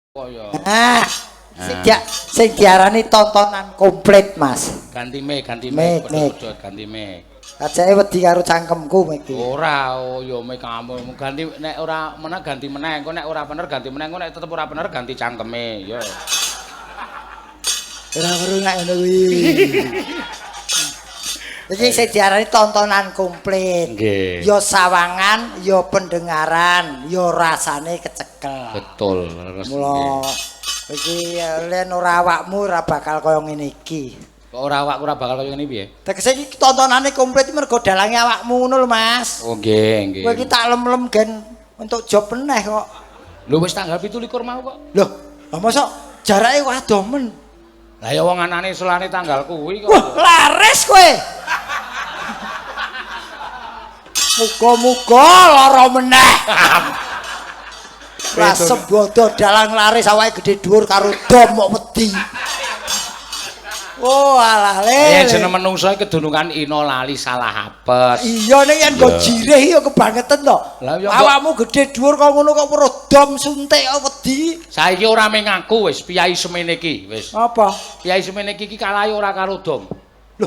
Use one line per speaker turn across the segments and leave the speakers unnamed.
Kaya
Ah, sing diarani tontonan komplit, Mas.
Ganti mic, ganti
Mic,
mic,
mic.
padha-padha ganti mic.
Ajake wedi karo cangkemku mic iki.
Ora, oh ya mic kamu ganti nek ora menang ganti meneh, engko nek ora bener ganti meneh, engko nek tetep ora bener ganti cangkeme, ya.
Ora weruh nek ngono kuwi. Iki sing diarani tontonan komplit.
Nggih.
Ya sawangan, ya pendengaran, ya rasane kecekel.
Betul, leres.
Mula iki len ora awakmu ora bakal kaya ngene iki.
Kok ora awakku ora bakal kaya ngene piye?
Tegese iki tontonane komplit iki mergo dalange awakmu ngono lho, Mas.
Oh nggih, nggih.
Kowe iki tak lem-lem gen untuk job meneh kok.
Lho wis tanggal 17 mau kok.
Loh, lah mosok jarake wadoh men.
Lah ya wong anane selane tanggal kuwi kok.
Wah, laris kowe. Muga-muga lara meneh. Ra sembodo dalang laris awake gedhe dhuwur karo dom mok wedi. Oh, alah le.
Ya jeneng menungso iki kedunungan ina lali salah apes.
Iya nek yen nggo jirih ya kebangetan to. Awakmu gedhe dhuwur kok ngono kok weruh dom suntik kok wedi.
Saiki ora mung aku wis piyai semene iki wis.
Apa?
Piyai semene iki kalahe ora karo dom.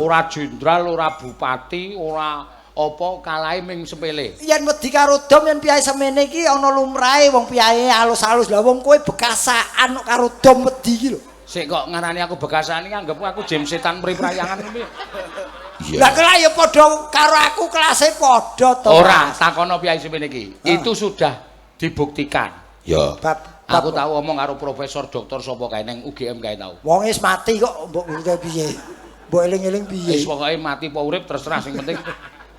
Ora jenderal, ora bupati, ora apa kalahe ming sepele.
Yen wedi karo dom yen piyai semene iki ana lumrahe wong piyae alus-alus. Lah wong kowe bekasaan kok karo dom wedi iki lho.
Sik kok ngarani aku bekasaan iki anggepku aku jim setan mri-prayangan piye?
Lah kelak ya padha karo aku kelase padha to.
Ora, takono piyai semene iki. Itu sudah dibuktikan.
Ya.
Bab
Aku tau omong karo profesor doktor sapa kae ning UGM kae tau.
Wong wis mati kok mbok ngerti piye? Mbok eling-eling piye?
Wis pokoke mati apa urip terserah sing penting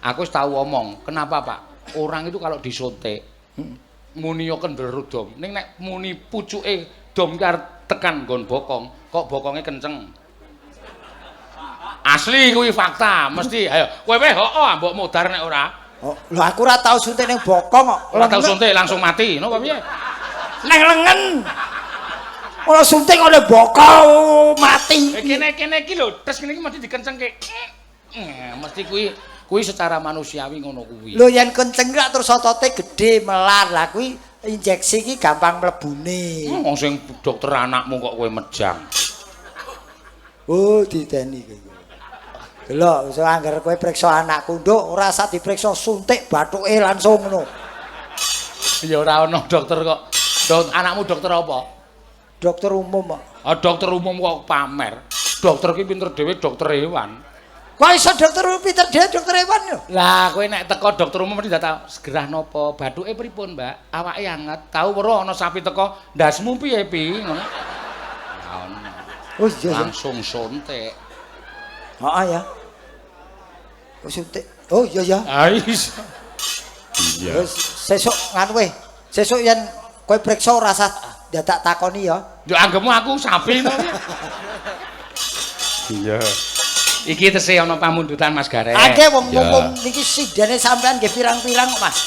aku wis tau omong. Kenapa, Pak? Orang itu kalau disuntik muni yo kendel dom. Ning nek muni pucuke dom ki arep tekan nggon bokong, kok bokonge kenceng. Asli kuwi fakta, mesti. Ayo, kowe wae hoo mbok modar nek ora.
Oh, lho aku ora tau suntik ning bokong kok.
Ora tau suntik langsung mati, ngono apa piye?
Nang lengen. Ora suntik oleh bokong mati.
Kene-kene iki lho, tes kene iki mesti dikencengke. Mesti kuwi secara manusiawi ngono kuwi.
Lho yen kenceng lak terus otote gedhe melar. Lah kuwi injeksi iki gampang mlebune.
Wong sing dokter anakmu kok kowe mejang.
Oh, diteni kowe. Delok, iso angger kowe priksa anakku, Nduk, ora usah dipriksa suntik bathuke langsung ngono.
Ya ora ana dokter kok. Dok, anakmu dokter apa?
Dokter umum kok.
Ah, dokter umum kok pamer. Dokter ki pinter dhewe dokter hewan.
Kok iso dokter pinter dhewe dokter hewan yo?
Lah kowe nek teko dokter umum mesti ndak segerah napa? Bathuke pripun, Mbak? Awake anget. Tau weruh ana sapi teko, ndasmu piye, Pi? Ngono. Lah ono.
Oh iya.
Langsung suntik.
Heeh ya. Oh suntik. Oh iya ya.
Ah iso.
Iya.
Wis sesuk nganu kowe. Sesuk yen kowe priksa ora usah dadak takoni ya.
Yo anggepmu aku sapi to.
Iya.
Iki tesih ana pamundutan Mas Gareng.
Akeh wong
Ya.
mumpung niki sidane sampean nggih pirang-pirang kok, Mas.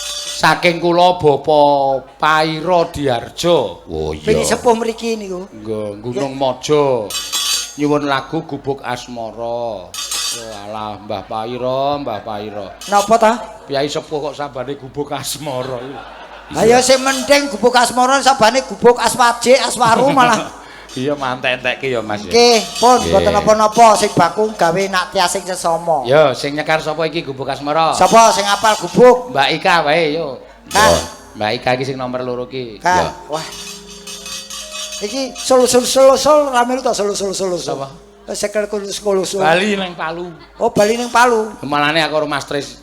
Saking kula Bapak Pairo Diarjo.
Oh iya.
Pengin sepuh mriki niku.
Nggih, Gunung Mojo. Nyuwun lagu Gubuk Asmara. Oh alah Mbah Pairo, Mbah Pairo.
Napa ta?
Piyai sepuh kok sabane Gubuk Asmara iki.
Lah ya sing mending Gubuk Asmara sabane Gubuk Aswaje, Aswaru malah.
Iya mantek-entekke ya Mas.
Nggih, pun
Nggih.
mboten napa-napa sing baku gawe nak tiasing sesama.
Yo sing nyekar sapa iki Gubuk Asmara?
Sapa sing apal gubuk?
Mbak Ika wae yo.
Kang,
Mbak Ika iki sing nomor 2 iki.
Kang. Wah. Iki sul sul sul sul rame to sul sul sul sul.
Sapa?
Sekel kul sul.
Bali nang Palu.
Oh, bali ning Palu.
Malane aku karo Mas Tris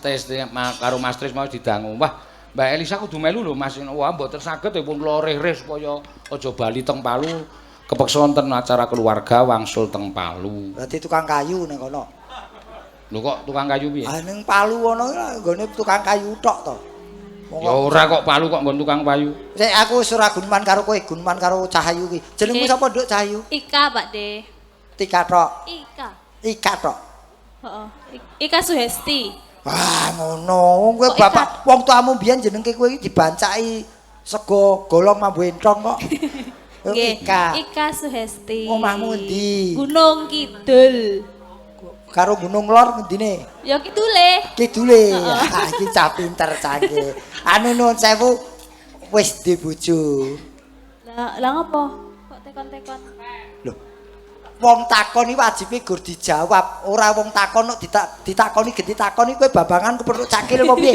karo Mas Tris mau didangu. Wah, Mbak Elisa kudu melu lho Mas. Wah, mboten saged pun kula reh-reh supaya aja bali teng Palu. Kepeksa wonten acara keluarga wangsul teng Palu.
Berarti tukang kayu ning kono.
Lho kok tukang kayu piye?
Ah ning Palu ana nggone tukang kayu tok to.
Ya ora kok Palu kok nggon tukang kayu.
Sik aku wis ora guneman karo kowe, guneman karo Cahayu ki. Jenengmu sapa, Nduk Cahayu?
Ika, Pak De.
Tika tok.
Ika.
Ika tok.
Heeh. Ika Suhesti.
Wah, ngono. Kowe bapak wong tuamu biyen jenengke kowe iki dibancaki sego golong mambu enthong kok.
Nggih.
Ika.
Ika Suhesti.
Omahmu endi?
Gunung Kidul.
Karo Gunung Lor ngendine?
Ya kidule.
Kidule. Ah, iki cah pinter cah iki. Anu nuwun sewu wis di bojo.
Lah, lah ngopo? Kok tekon-tekon?
Loh. Wong takon iki wajibe gur dijawab, ora wong takon kok ditakoni genti takon iki kowe babangan kepethuk cakil apa piye?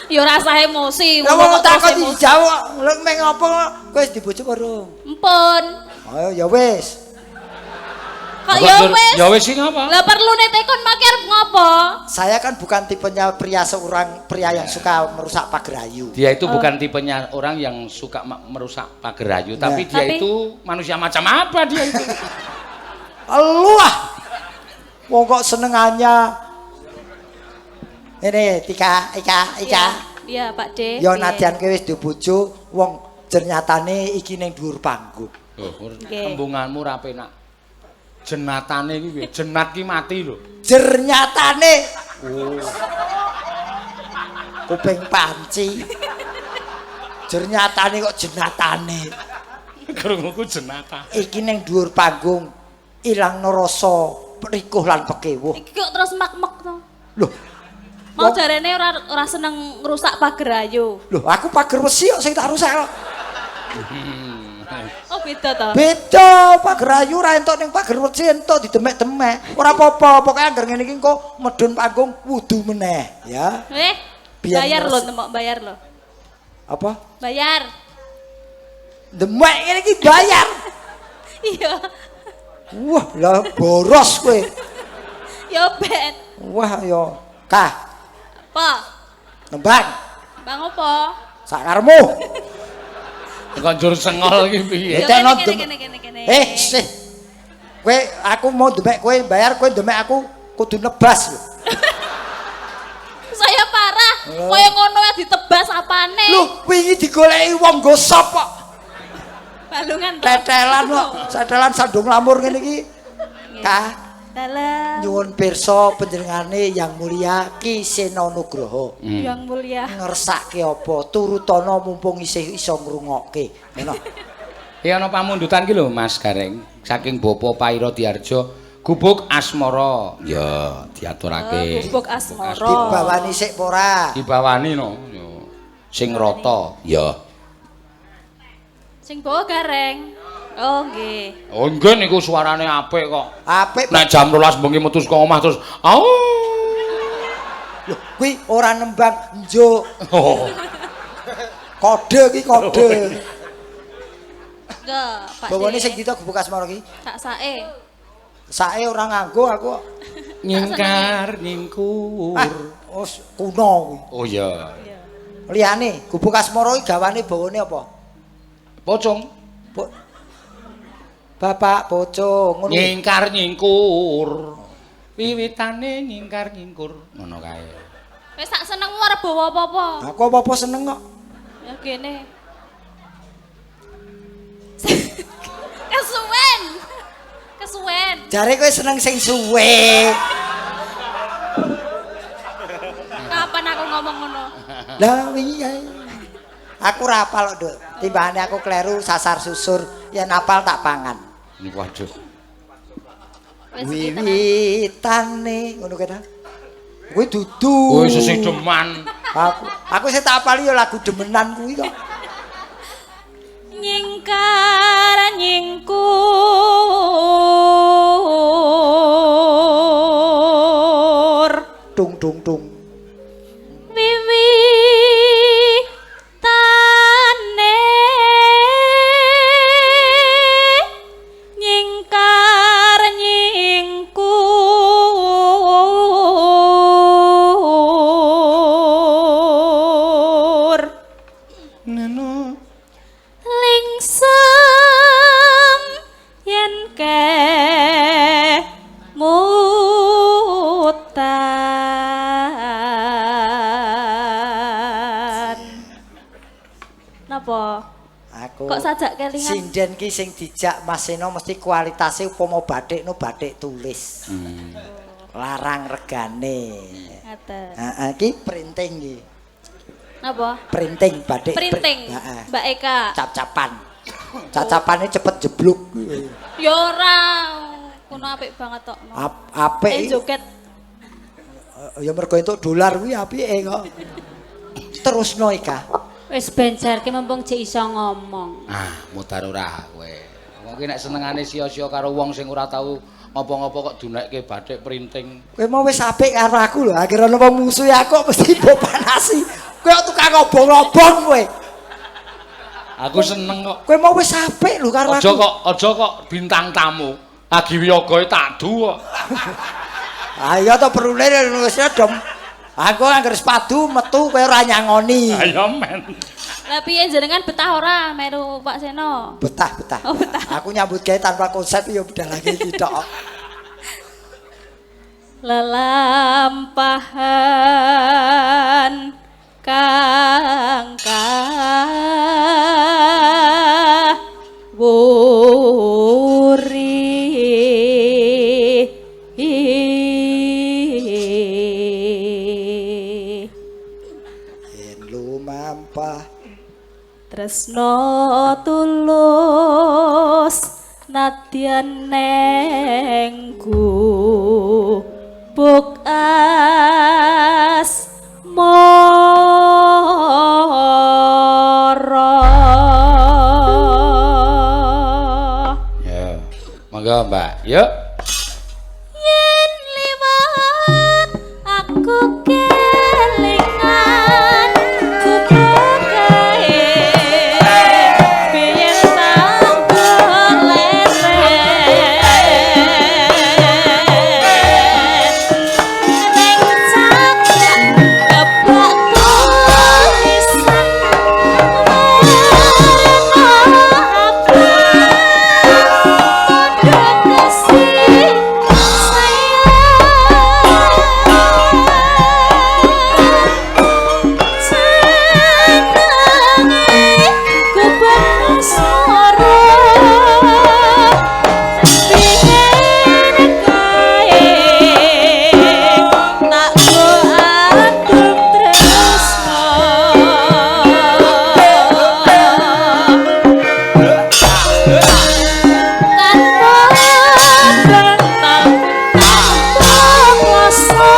Ya ora usah emosi.
Lah wong
kok terus
takon
emosi.
dijawab, lha meng apa kowe wis dibojo urung?
Empun.
Oh ya wis.
Kok ya wis?
Ya wis sing apa?
Lah perlune tekon make arep ngopo?
Saya kan bukan tipenya pria seorang pria yang suka merusak pagar ayu.
Dia itu bukan tipenya orang yang suka merusak pagar ayu, tapi dia
Tapi-
itu manusia macam apa dia itu?
Elu ah. Wong kok senengannya ini Tika, Ika, Ika.
Iya, Pak D.
Ya
Piye?
nadyan kowe wis duwe bojo, wong jernyatane iki ning dhuwur panggung.
Oh,
Nggih.
tembunganmu ora penak. Jenatane iki piye? Jenat ki mati lho.
Jernyatane
Oh.
kuping panci. Jernyatane kok jenatane.
Krunguku jenata.
Iki ning dhuwur panggung ilangno rasa rikuh lan pekewuh.
Iki kok terus mak-mek to?
Loh,
Mau jarene ora ora seneng ngrusak pager ayu.
loh aku pager wesi kok sing tak rusak kok.
Oh beda to.
Beda, pager ayu ora entuk ning pager wesi entuk didemek-demek. Ora apa-apa, pokoke angger ngene iki engko medhun panggung wudu meneh, ya.
Eh,
Biar
bayar lho,
ngeres-
temok bayar lho.
Apa?
Bayar.
Demek ngene iki bayar.
Iya.
Wah, lah boros kowe.
Ya ben.
Wah, yo. Kah,
Apa?
nembang
Bang opo?
sakarmu.
Kok njur sengol iki piye?
Ya
Tekno
kene kene kene kene.
Eh, sih. Kowe aku mau demek kowe bayar, kowe demek aku kudu nebas lho.
Saya parah. Kaya ngono ya ditebas apane?
Loh, wingi digoleki wong gosop kok.
Balungan to.
Tetelan kok, setelan sandung lamur ngene iki. Kah,
Dalam
nyuwun pirsa panjenengane yang mulia Ki Seno Nugroho.
yang mulia.
Ngersake apa? Turutana mumpung isih iso ngrungokke. Ngono.
Ya ana pamundutan ki lho Mas Gareng saking Bapak Pairo Diarjo Gubuk Asmara. Ya, diaturake.
Oh, Gubuk Asmara.
Dibawani sik apa ora?
Dibawani no. Yo. Sing rata. Ya.
Sing bawa gareng. Oh nggih.
Oh nggih niku suarane apik kok.
Apik
Nek jam 12 bengi metu saka omah terus au.
lho, kuwi ora nembang njuk.
Oh.
Kode ki kode.
Enggak, Pak.
Bawane
D.
sing dito Gubuk Asmara ki.
Tak sae.
Sae ora nganggo aku. kok.
Nyingkar nyingkur.
Ah, os kuno kuwi.
Oh iya.
Liyane Gubuk Asmara iki gawane bawane apa?
Pocong.
Bapak pocong ngono.
Nyingkar nyingkur. Wiwitane nyingkar nyingkur. Ngono kae.
Wis sak senengmu arep bawa apa-apa.
Aku apa-apa seneng kok.
Ya kene. Kesuwen. Kesuwen.
Jare kowe seneng sing suwe.
Kapan aku ngomong ngono?
Lah wingi kae. Aku ora apal kok, Nduk. Timbangane aku kleru sasar susur, yen apal tak pangan.
Waduh.
Wis iki tenan.
Wiwitane ngono kae ta. Kuwi dudu.
Kuwi sesih deman.
Aku sing tak apali ya lagu demenan kuwi kok.
Nyingkar nyingkur
Dung dung dung.
Wiwitane nyingkar nyingkur
Neno.
Lingsem yen kemutan. Napa?
Aku
Kok sajak kelingan?
Sinden ki sing dijak Mas Seno mesti kualitasnya upama batik no batik tulis. Larang regane.
Ngaten.
Heeh, ki printing ki.
Napa?
Printing batik.
Printing.
Heeh.
Mbak Eka.
Cap-capan. Cap-capane cepet jeblok.
Ya ora. Kuno apik banget tok.
Apik.
Eh joget.
Ya mergo entuk dolar kuwi apike kok. Terusno Eka.
Wis ben jarke mumpung jek iso ngomong.
Ah, mudar ora kowe. Wong ki nek senengane sia-sia karo wong sing ora tau ngopo-ngopo kok dunekke bathik printing.
Kowe mau wis apik karo aku lho, akhire ana wong musuhi aku kok mesti mbok panasi. Kowe kok tukang obong-obong kowe.
Aku seneng kok.
Kowe mau wis apik lho karo aku.
Aja kok bintang tamu. Agi wiyogae tak du kok.
Ah iya to perune wis dom. Aku anggere sepadu metu kowe ora nyangoni.
Ayo men.
Lah piye jenengan betah ora melu Pak Seno?
Betah, betah.
Oh, betah.
Aku nyambut gawe tanpa konsep ya budal lagi tidak.
Lelampahan kang kawuri
Yen lumampah
tresno tulus nadyan neng gubuk asmara.
Ya. Monggo, Mbak. Yuk.
Yen liwat aku kelingan gubuk kae biyen tak golere ning cakak kebak tulisan werna abang padha kasih sayang jenenge gubuk asmara biyen kae tak go adem tresno tanpa bantal tanpa kuasa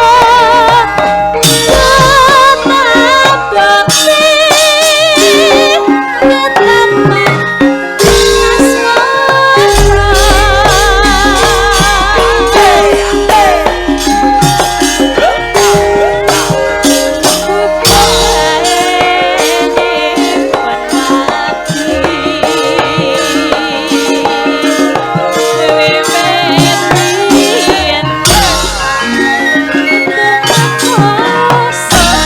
tetap bakti tetap asmara.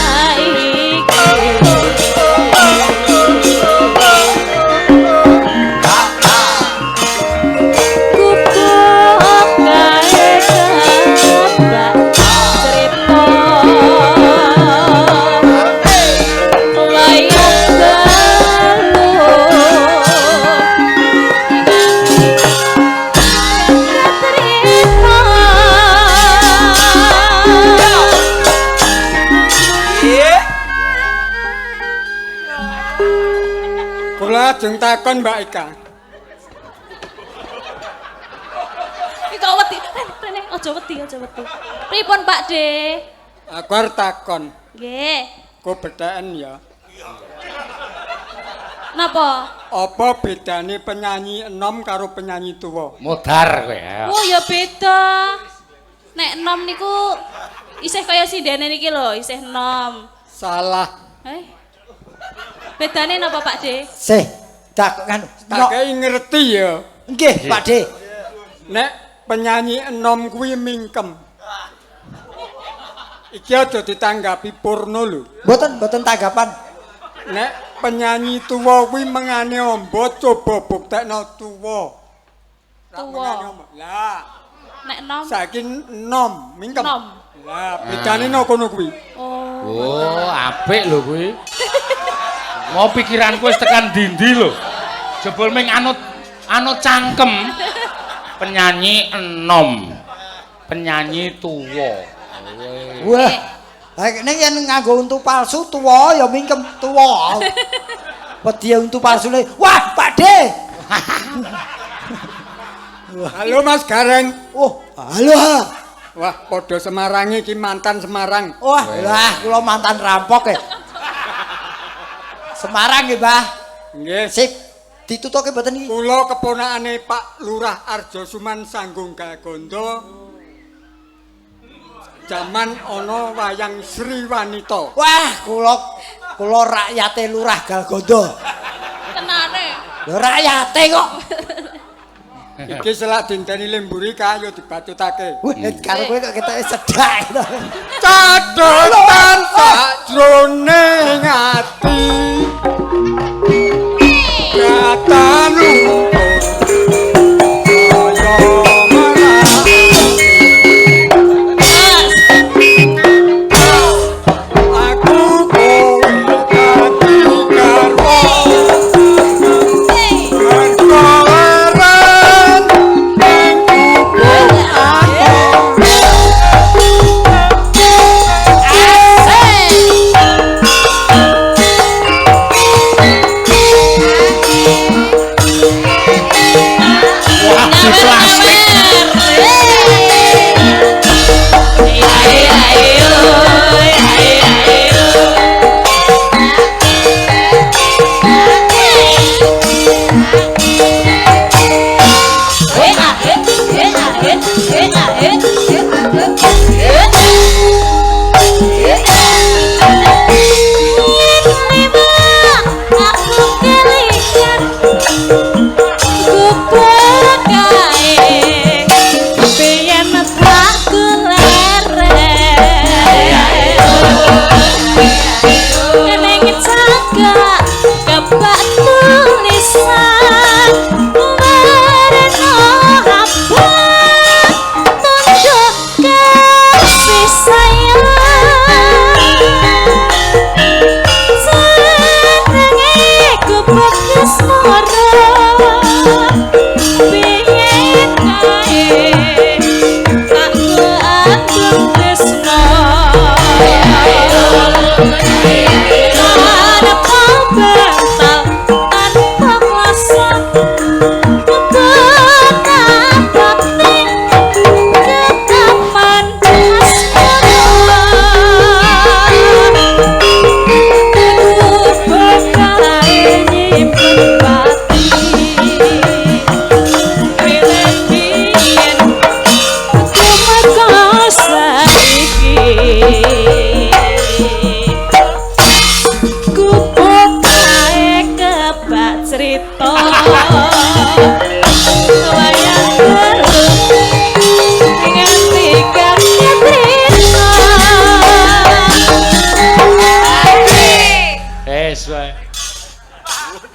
Kula ajeng takon Mbak Ika.
Iki kok wedi, rene aja wedi, aja wedi. Pripun Pak De?
Aku arep takon,
Nggih.
kok bedaan ya.
Napa?
Apa bedane penyanyi enom karo penyanyi tuwa?
Modar kowe. Ya.
Oh ya beda. Nek enom niku isih kaya sindene niki lho, isih enom.
Salah.
Eh. Bedane napa Pak De?
Sih, tak nganu.
Tak kei ngerti ya.
Nggih, Pak De.
Nek penyanyi enom kuwi mingkem. Iki aja ditanggapi porno lho.
Mboten, mboten tanggapan.
Nek penyanyi tuwa kuwi mengane amba coba buktekno tuwa. Rak
Tuwa.
mengane amba. Lah,
Nek enom.
saiki enom mingkem.
Enom.
Lah, bedane no kono kuwi.
Oh.
Oh, apik lho kuwi. Mau pikiranku wis tekan dindi lho. Jebul ming anut anut cangkem. Penyanyi enom. Penyanyi tuwa.
Wah. Lah ning yen nganggo untu palsu tuwa ya mingkem tuwa. Wedi untu palsune. Wah, Pak De.
Halo Mas Gareng.
Oh, halo.
Wah, padha Semarange iki mantan Semarang.
Wah, lah kula mantan rampok e. Semarang nggih, Mbah.
Nggih.
Sip. Ditutuke mboten iki?
Kula keponakane Pak Lurah Arjo Suman Sanggung Galgondo. Jaman ana wayang Sri Wanita.
Wah, kula rakyate Lurah Galgondo.
Tenane.
Lho rakyate kok.
Iki selak dinteni lemburi kae yo dibacutake.
Wah, karo kowe kok ketoke cedak.
Cathetan sakjroning ati. Katan lumpur kaya marah. Aku kowe dadi garwa. Mergo leren ing kubur aku.
Wah, di plastik.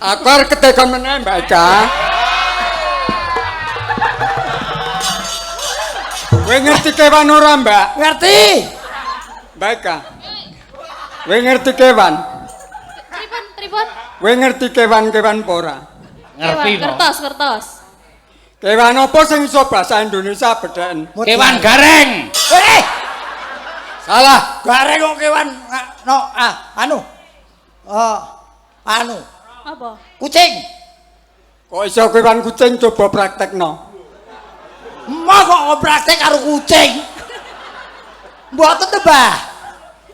Aku arep ketekon meneh Mbak Eka. Kowe ngerti kewan ora, Mbak?
Ngerti.
Mbak Eka. Kowe ngerti kewan?
Pripun, pripun?
Kowe ngerti kewan-kewan apa ora?
Ngerti no.
Kertos, kertos.
Kewan apa sing iso bahasa Indonesia bedhaken?
Kewan gareng.
Eh,
Salah.
gareng kok kewan no anu. Anu,
Apa?
kucing.
Kok iso kewan kucing coba praktekno.
Emoh kok praktek karo kucing. Mboten to, Mbah.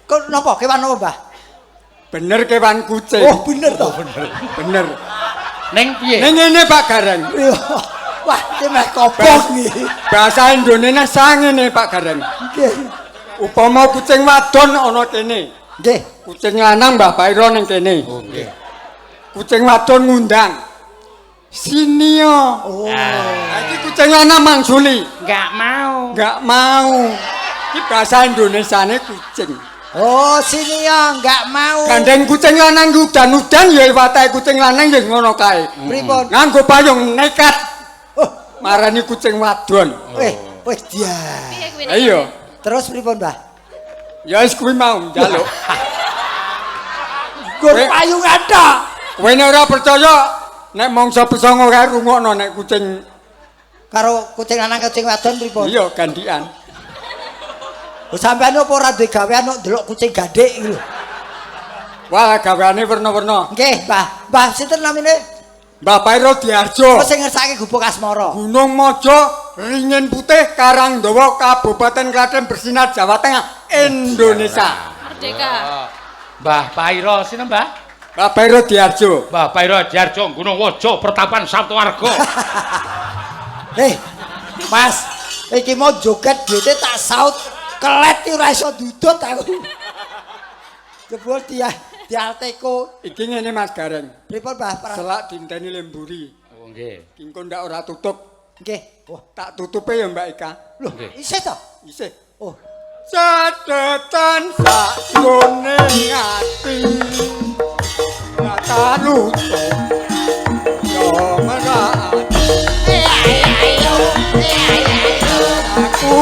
Kok napa kewan napa, Mbah?
Bener kewan kucing.
Oh, bener to.
Bener.
Ning piye?
Ning ngene Pak Gareng.
Wah, iki meh kobong iki.
Bahasa Indonesia sangene Pak Gareng.
Nggih.
Upama kucing wadon ana kene.
Nggih.
Kucing lanang Mbah Pairo ning kene.
Oh, nggih.
Kucing wadon ngundang. Sinio.
Oh.
Nah, iki kucing lanang mangsuli.
Enggak mau.
Enggak mau. Iki bahasa Indonesiane kucing.
Oh, sini ya enggak mau.
Gandeng kucing lanang udan-udan ya watake kucing lanang ya ngono kae.
Pripun?
Nganggo payung nekat
Oh,
marani kucing wadon.
weh dia.
Piye kuwi?
Ayo.
Terus pripun, Mbah?
Ya wis kuwi mau njaluk.
Nggo payungan tok.
Kowe nek ora percaya nek mangsa pesongo kae rungokno nek kucing
Karo kucing lanang kucing wadon pripun?
iya gandian.
Lho sampean apa ora duwe gawean kok ndelok kucing gandhik iki lho.
Wah, gaweane werna-werna.
Nggih, Mbah. Mbah sinten namine?
Mbah Pairo Diarjo.
Apa sing ngersake Gubuk Asmara?
Gunung Mojo, Ringin Putih, Karangdowo, Kabupaten Klaten Bersinar, Jawa Tengah, Indonesia.
Merdeka.
Mbah Pairo sinten, Mbah?
Mbah Pairo Diarjo.
Mbah Pairo Diarjo Gunung Waja Pertapan Saptawarga.
Eh, Mas, iki mau joget duite tak saut kelet iki ora iso dudut aku. Jebul dia dialteko.
Iki ngene Mas Gareng.
Pripun Mbah Pra?
Selak dinteni lemburi.
Oh nggih.
Ki engko ndak ora tutup.
Nggih. Wah,
Tak tutupe ya Mbak Ika.
lho,
Nggih.
isih to?
Isih.
Oh,
Catetan sakjroning ati. Kata lutung. Yo merak. Aku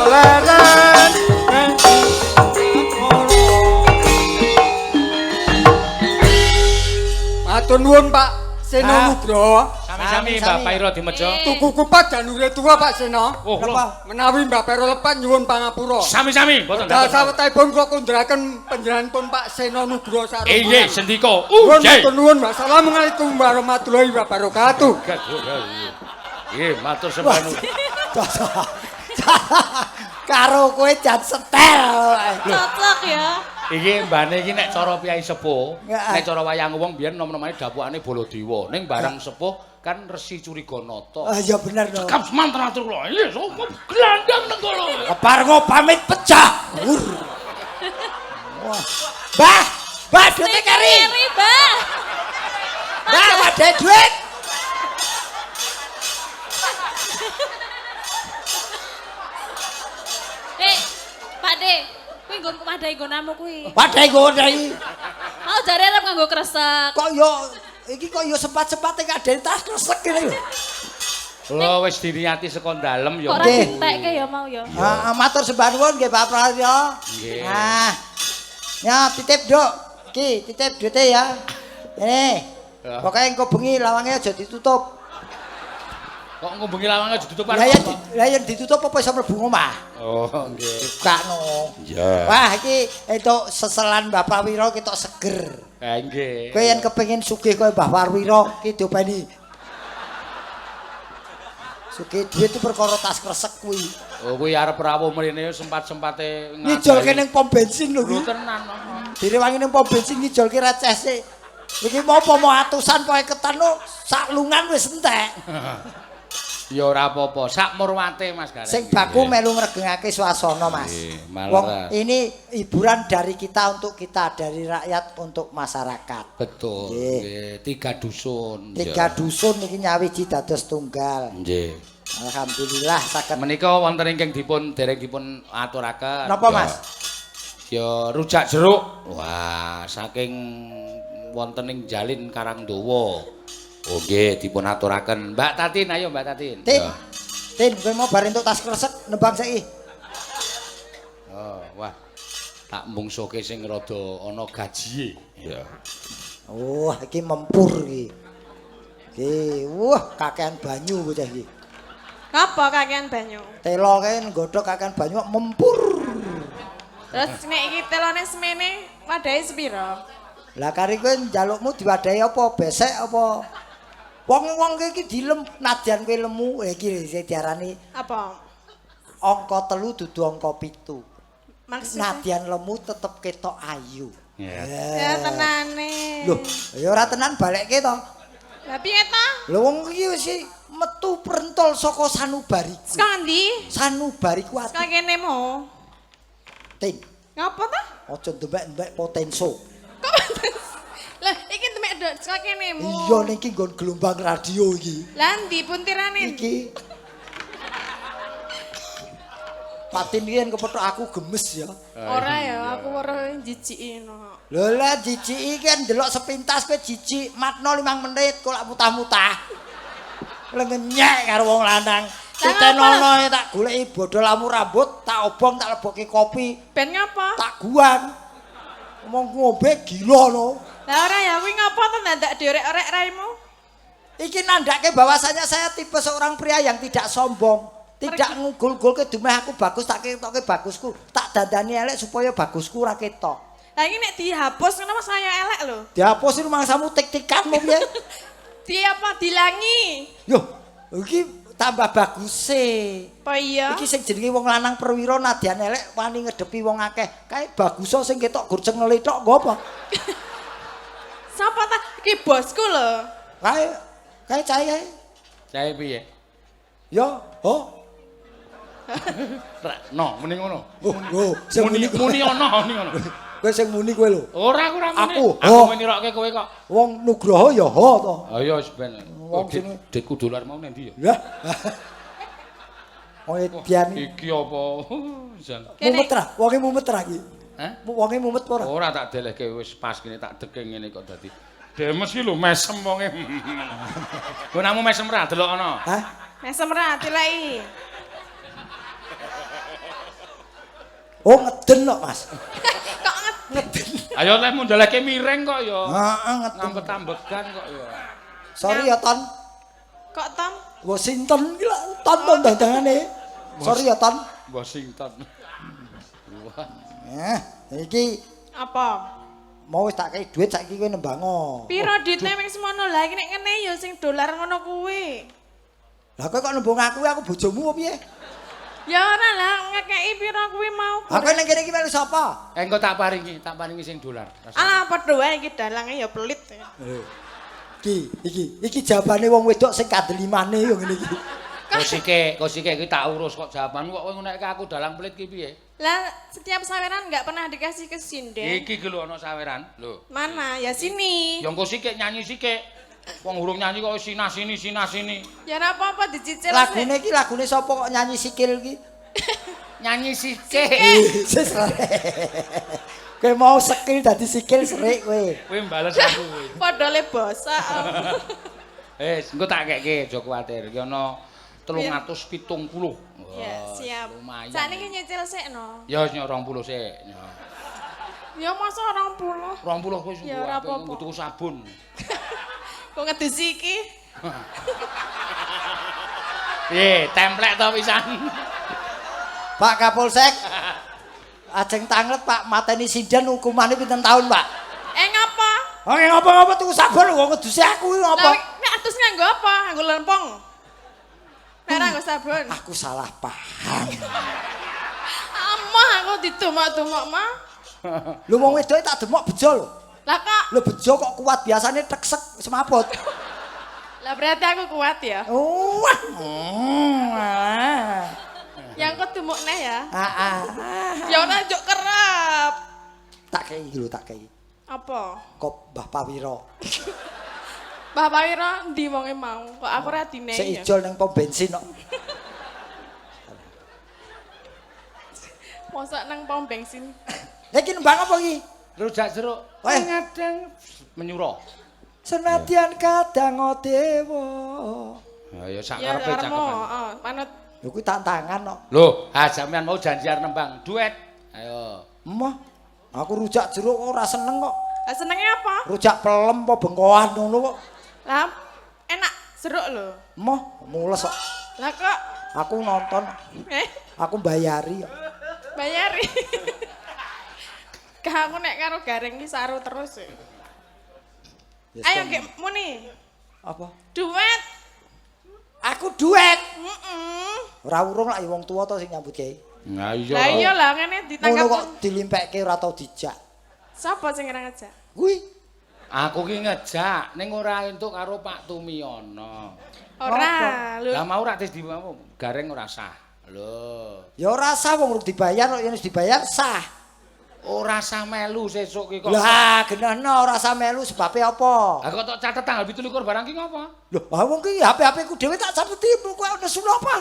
leren Matur nuwun Pak Seno
Ah.
Nugroho.
Sami-sami Mbah Pairo Dimejo.
Tuku kupat janure tuwa Pak Seno.
Oh, kula
napa?
Menawi Mbah Pero lepat nyuwun pangapura.
sami-sami mboten.
Dal sawetahipun kula kundharaken panjenenganipun Pak Seno Nugroho sareng.
Inggih sendika.
Nuwun
Nggih.
matur nuwun. Wassalamualaikum warahmatullahi wabarakatuh.
Nggih, matur sembah nuwun.
Cocok. Karo kowe jan setel.
Cocok ya.
Iki mbane iki nek cara piyai sepuh,
Ya.
nek cara wayang wong biyen nom-nomane dapukane Baladewa. Ning barang sepuh kan Resi Curiganata.
Ah ya bener no.
Cekap semanten atur kula. Iya, sapa glandang nang kono.
Keparngo pamit pecah. Wur. Wah. Mbah, Mbah duite keri.
Keri, Mbah.
Mbah wadah duit.
Eh, Pak De, kuwi nggon wadahi nggonamu kuwi.
Wadah nggo iki.
Mau jare arep nganggo kresek.
Kok yo iki kok yo sempat-sempate ngadeni tas kresek ngene lho.
Lho wis diniati saka dalem ya.
Kok ora
Nggih.
ditekke ya mau ya.
Ah, matur sembah nuwun nggih Pak Prasetyo.
Nggih.
Nah. Ya titip, Nduk. Iki titip duite ya. Ini.
Ya.
Pokoke engko bengi lawange aja ditutup.
Kok ngombengi lawange aja ditutup.
Lah yen lah yen ditutup apa iso mlebu omah?
Oh, nggih.
Bukakno.
Iya.
Wah, iki entuk seselan Mbah Prawira ketok seger.
Eh nggih.
Kowe yen kepengin sugih kaya Mbah Prawira ki diopeni. Sugih dhuwit itu perkara tas kresek kuwi.
Oh kuwi arep rawuh mrene sempat-sempate
Ngijolke ning pom bensin lho
Lho
kuwi.
tenan.
Direwangi ning pom bensin ngijolke receh sik. Iki mau apa mau atusan pokoke ketan no sak lungan wis entek.
Ya ora apa-apa, sak murwate Mas Gareng.
Sing baku melu ngregengake suasana, Mas.
Nggih,
Wong
malah.
ini hiburan dari kita untuk kita, dari rakyat untuk masyarakat.
Betul.
Nggih.
Nggih, tiga dusun.
Tiga dusun iki nyawiji dados tunggal.
Nggih.
Alhamdulillah saged.
Menika wonten ingkang dipun dereng dipun aturaken.
Napa,
Ya.
Mas?
Ya rujak jeruk. Wah, saking wonten ing Jalin Karangdowo. Oh nggih, dipun aturaken. Mbak Tatin, ayo Mbak Tatin.
Tin.
Ya.
Tin, kowe mau bar entuk tas kresek nembang saiki.
Oh, wah. Tak mungsuke sing rada ana gajihe. Ya.
Wah, iki mempur iki. Iki, wah kakean banyu bocah iki.
Ngapa kakean banyu?
Telo kae nggodhog kakean banyu kok mempur.
Terus nek iki telone semene wadahe sepiro?
Lah kari kowe njalukmu diwadahi apa? Besek apa? Wong-wong iki dilem nadyan kowe lemu, iki sing diarani
Apa?
angka 3 dudu angka 7.
Maksudnya?
Nadyan lemu tetep ketok ayu.
Ya.
Ya tenane.
Loh, ya ora tenan balekke to.
Lah piye ta?
Lho wong iki wis metu prentol saka sanubariku.
Saka ngendi?
Sanubariku
Saka
ati.
kene mo.
Tin,
Ngapa ta?
aja ndembek-ndembek potenso.
Kok Lah iki demek dok saka kene mo.
Iya niki nggon gelombang radio iki.
Lah ndi puntirane?
Iki. Patin iki yen kepethuk aku gemes ya.
Ora ya, aku weruh jijiki no.
Lho lah jijik iki kan ndelok sepintas kowe jijik, matno 5 menit kok lak mutah-mutah. Lengenyek karo wong lanang. Titenono tak goleki bodho lamu rambut, tak obong, tak lebokke kopi,
Ben ngapa?
tak guang. Ngomong ngombe gila no.
Lah ora ya kuwi ngapa to ndandak diorek-orek raimu?
Iki nandake bahwasanya saya tipe seorang pria yang tidak sombong, tidak ngugul-gulke dumeh aku bagus tak ketoke bagusku, tak dandani elek supaya bagusku ora ketok.
Lah iki nek dihapus ngono Mas saya elek lho.
Dihapus rumangsamu tik-tikan mau piye?
Di apa dilangi?
Yo, iki Tambah baguse.
Apa iya?
Iki sing jenenge wong lanang perwira nadyan elek wani ngedepi wong akeh. Kae baguso sing ketok gur cengele tok nggo apa?
Sapa ta? Iki bosku lho.
Kae kae cahe.
Cahe piye?
Ya, ho.
No, muni ngono.
Oh, sing muni
muni ana muni ngono.
Kowe sing muni kowe lho.
Ora aku ora muni.
Aku
menirokke kowe kok.
Wong Nugroho ya ho to.
Ha iya wis ben.
Wong sing
ditku dolar mau nang ndi ya?
Lah. Wong edian
iki apa?
Mumet ra? Wonge mumet ra iki?
Hah?
Wonge mumet apa ora?
Ora tak delehke wis pas kene tak deke ngene kok dadi. Demes iki lho mesem wonge. Gonamu mesem ra delok ana.
Hah?
Mesem ra tileki.
Oh ngeden kok, Mas.
Kok
ngeden?
Ayo leh mundeleke miring kok ya.
Heeh, ngeden.
Ngambet-ambegan kok ya.
Sorry ya, Ton.
Kok Tom?
Washington iki lho, Ton to dandangane. Sorry ya, Ton.
Washington. Wah.
Iki
apa?
Mau wis tak kei dhuwit saiki kowe nembango.
Piro duitne wing semono lah iki nek ngene ya sing dolar ngono kuwi.
Lah kowe kok nembung aku, aku bojomu apa piye?
Ya ora lah ngekeki piro kuwi mau.
Aku ning kene iki melu sapa?
Engko tak paringi sing dolar.
Alah padha wae iki dalange ya pelit.
Iki iki jawabane wong wedok sing kandelimane yo ngene iki.
Kosike iki tak urus kok jawabanmu kok kowe ngunekke aku dalang pelit ki piye?
Lah setiap saweran enggak pernah dikasih ke sinden.
Iki ki lho ana saweran. Lho.
Mana? Ya sini.
Ya engko sikik nyanyi sikik. Wong urung nyanyi kok sina sini sina sini.
Ya ora apa-apa dicicil.
Lagune iki lagune sapa kok nyanyi sikil iki?
Nyanyi sikil.
Kowe mau sikil dadi sikil serik kowe.
Kowe mbales aku kowe.
Padha le bosok.
Wis, engko tak keke aja kuwatir. Iki ana 370.
Ya, siap.
Lumayan.
Sakniki nyicil sik no.
Ya wis 20 sik.
Ya masa 20.
20 kowe
Ya ora apa-apa.
Tuku sabun.
Kok ngedusi iki?
Piye, templek to pisan.
Pak Kapolsek. Ajeng tanglet Pak, mateni sinden hukumane pinten tahun, Pak?
Ngapa?
Oh, ngapa-ngapa tuku sabun wong ngedusi aku iki ngapa?
Lah nek atus nganggo apa? Nganggo lempung. Nek ora nganggo sabun.
Aku salah paham.
Amah aku didumok-dumok mah.
Lho wong wedoke tak demok bejo lho.
Lah kok?
Lho bejo kok kuat biasane teksek semaput.
Lah berarti aku kuat ya?
Wah.
Yang kok dumuk neh ya?
Heeh.
Ya ora njuk kerep.
Tak kei iki lho, tak kei.
Apa?
Kok Mbah Pawiro.
Mbah Pawiro endi wonge mau? Kok aku ora dinehi.
Sik ijol ning pom bensin kok.
Mosok nang pom bensin.
Lah iki nembang apa iki?
Rujak jeruk. Ngadang menyuro.
Senadyan kadang dewa.
Ha ya sak karepe
cakep. Heeh, manut.
Lho kuwi tantangan kok.
Lho, ha sampean mau janji arep nembang duet. Ayo.
Emoh. Aku rujak jeruk ora seneng kok.
Lah senenge apa?
Rujak pelem apa bengkoan ngono kok.
Lah enak jeruk lho.
Emoh, mules kok.
Lah kok
aku nonton. Aku bayari kok.
Bayari. Gak aku nek karo Gareng iki saru terus.
Yes,
ayo gek muni.
Apa?
Duet.
Aku duet.
Heeh.
Ora urung lak wong tuwa to sing nyambut gawe.
Lah iya.
Lah iya lah ngene ditangkap.
Ngono kok dilimpekke ora tau dijak.
Sapa sing ora ngejak?
Kuwi.
Aku ki ngejak ning ora entuk karo Pak Tumiyono.
Ora.
Lah mau rak tis di Gareng ora sah. Lho.
Ya ora sah wong urung dibayar kok yen wis dibayar sah.
Ora sah melu sesuk ki kok.
Lah genahno ora sah melu sebabe apa?
Lah kok tok catet tanggal 27 barang ki ngopo?
Lho, ha wong ki HP-HP ku dhewe tak cateti kowe nesu apa?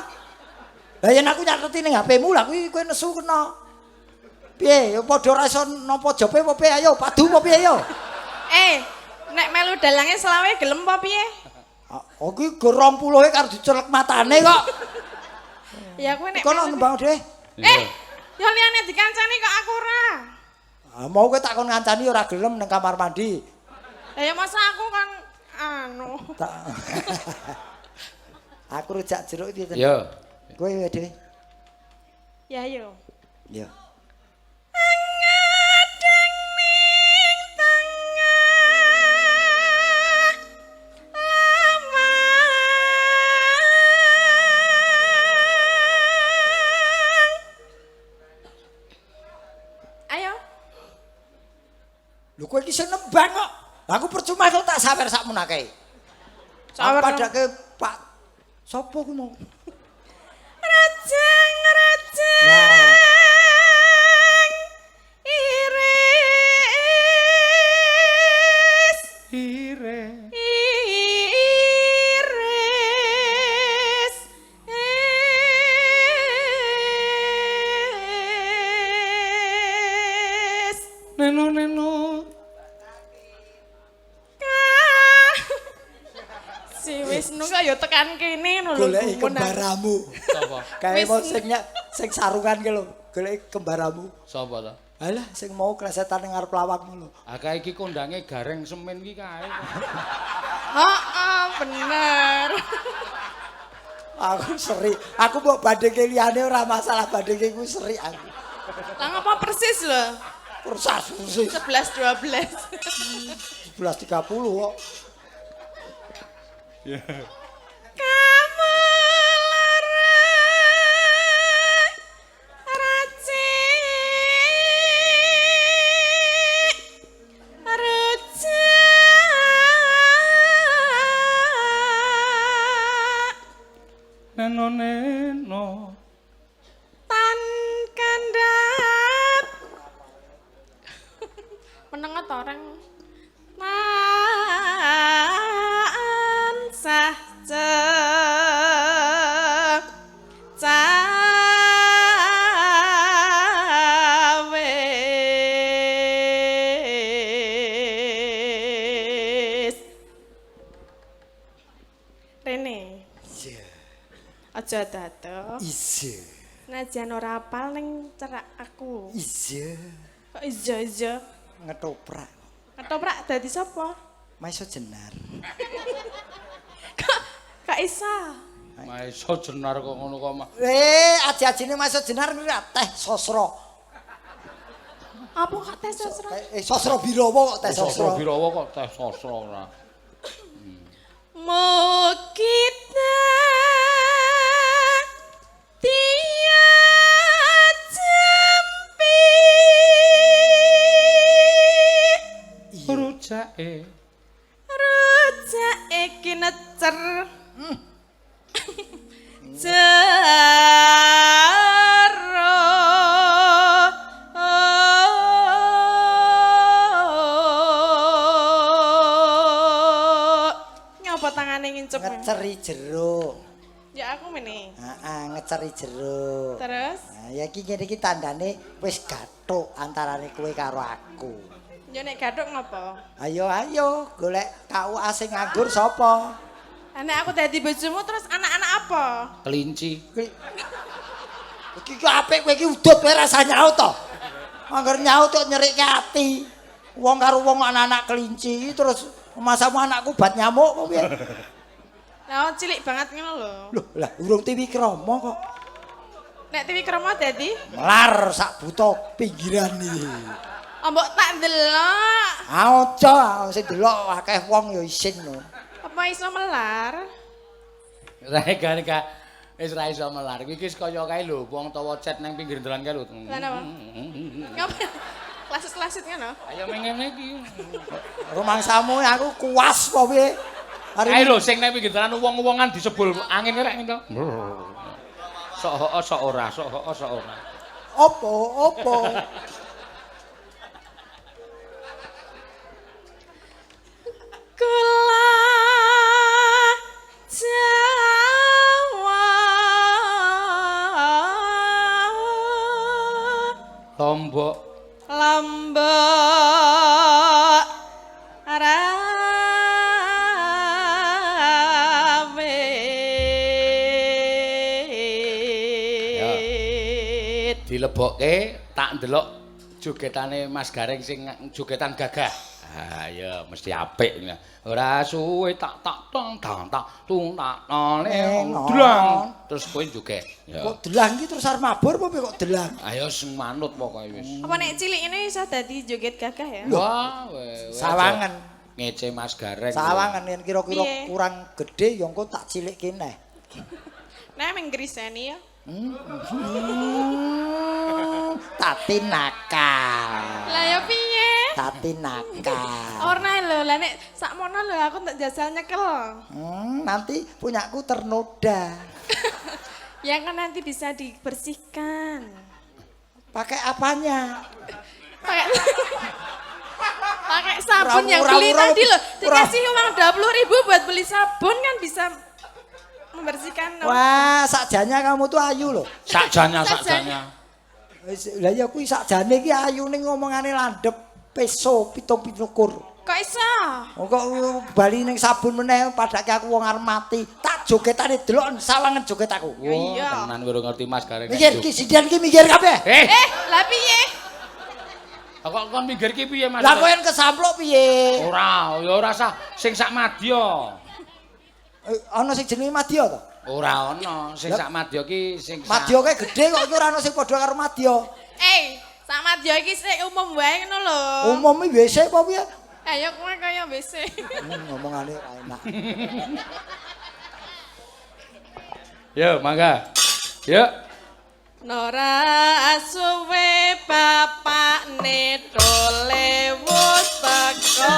Lah yen aku nyateti ning HP-mu lah kuwi kowe nesu kena. Piye? Ya padha ora iso nampa jope apa piye ayo padu apa piye ayo.
Nek melu dalange selawe gelem apa piye?
Oh kuwi go 20 e karo dicelek matane kok.
Ya kowe nek
kono nembang dhewe.
Ya liyane dikancani kok aku ora.
Ah mau kowe tak kon ngancani ora gelem ning kamar mandi.
Lah ya masa aku kan anu.
Aku rujak jeruk iki.
Yo.
Kowe dhewe.
Ya yo.
Ya.
Ngadeng ning tengah laman.
abang kok. Lah aku percuma kok tak sawer sakmono akeh.
Sawer.
Padake Pak sapa ku mau?
Rajang rajang.
Nah.
Iris.
Ire.
Iris. Iris.
Neno neno.
Si Wisnu kok ya tekan kene ngono lho.
Goleki
gumun aku.
kembaramu.
Sapa?
Kae
Wis.
mau sing sing sarungan ki lho, goleki kembaramu.
Sapa to?
Alah sing mau klesetan ning ngarep lawangmu lho.
Ah kae iki kondange Gareng Semen ki kae.
Heeh, bener.
Aku seri. Aku mbok bandingke liyane ora masalah, bandingke ku seri aku.
Lah ngapa persis lho?
Persis persis
11 12.
11.30 kok.
Kamu lara racik rujak
Neno neno.
tan kandhap meneng ta orang tansah cawis Rene
Iya.
aja dato
Iya.
najan ora apal ning cerak aku.
Iya.
Kok ijo-ijo?
Ngetoprak.
Ketoprak dadi sapa?
Maiso jenar.
Kok kok iso?
Maiso jenar kok ngono kok mah.
Aji-ajine Maiso jenar kuwi teh sosro.
Apa kok teh sosro?
Sosro Birawa kok teh
Sosro
sosro.
Birawa kok teh sosro ora.
Mugi jampi
Rujake.
rujake kinecer. Jero. Nyapa tangane ngincup?
Ngeceri jeruk.
Ya aku mene.
Heeh, ngeceri jeruk.
Terus
Nah, ya iki ngene iki tandane wis gathuk antarane kowe karo aku.
yo nek gathuk ngopo?
Ayo ayo golek KUA sing nganggur sapa?
Lah nek aku dadi bojomu terus anak-anak apa?
Kelinci.
Iki ki apik kowe iki udut kowe rasa nyaut to. Angger nyaut kok nyerikke ati. Wong karo wong anak-anak kelinci terus masamu anakku bat nyamuk kok piye?
Lah cilik banget ngono lho.
Loh, lah urung tiwikrama kok.
Nek tiwikrama dadi
Melar sak buta pinggiran iki.
mbok tak ndelok.
Ah aja sing delok akeh wong ya isin no.
Apa iso melar?
Ora gak wis ra iso melar. Iki wis kaya kae lho, wong tawa cet nang pinggir dalan kae lho.
Lah napa? Ngapa? Klasit-klasit ngono.
Ayo mengene iki.
Rumangsamu aku kuas apa piye? Hari
Kae lho sing nang pinggir dalan wong-wongan disebul angin rek ngene to. Sok hoo sok ora, sok hoo sok ora.
opo opo?
Kula Jawa
Lombok
Lombok Rawit.
Dilebokke tak ndelok jogetane Mas Gareng sing jogetan gagah. Ah ya mesti apik. Ora suwe tak tak tong tang tak tung tak none dlang. Terus kowe joget. Ya.
Kok delang iki terus arep mabur apa piye kok delang?
Ayo sing manut pokoke wis.
Apa nek cilik ini iso dadi joget gagah ya?
Wah, we, we,
Sawangan.
Ngece Mas Gareng.
Sawangan yen kira-kira
Piye?
kurang gede ya engko tak cilikke neh.
Nah, meng griseni ya.
Tati nakal.
Lah ya piye?
Tati nakal.
Ora lho, lah nek sakmono lho aku tak jajal nyekel.
Nanti punyaku ternoda.
Ya kan nanti bisa dibersihkan.
Pakai apanya?
Pakai pakai sabun yang beli tadi loh. Dikasih uang 20.000 buat beli sabun kan bisa membersihkan.
Wah, sakjane kamu tuh ayu loh.
Sakjane, sakjane.
Lah ya kuwi sakjane iki ayu ning ngomongane landhep peso 27.
Kok iso?
Oh, kok bali ning sabun meneh padake aku wong arep mati. Tak jogetane delok sawangen joget aku.
Wah, tenan kowe ngerti Mas Gareng.
Mikir iki sinden iki mikir kabeh.
Lah piye?
Kok kon minggir ki piye Mas?
Lah kowe yen kesampluk piye?
Ora, ya ora sah sing sak madya.
Ana sing jenenge madya to?
Ora ana, sing sak madya ki sing sak
madya kae gedhe kok iki ora ana sing padha karo madya.
Sak madya iki sik umum wae ngono lho.
Umum iki WC apa piye?
Ayo kowe kaya WC.
Ngomongane ora enak.
Yo, mangga. Yo.
Nora suwe bapakne dole wis teko.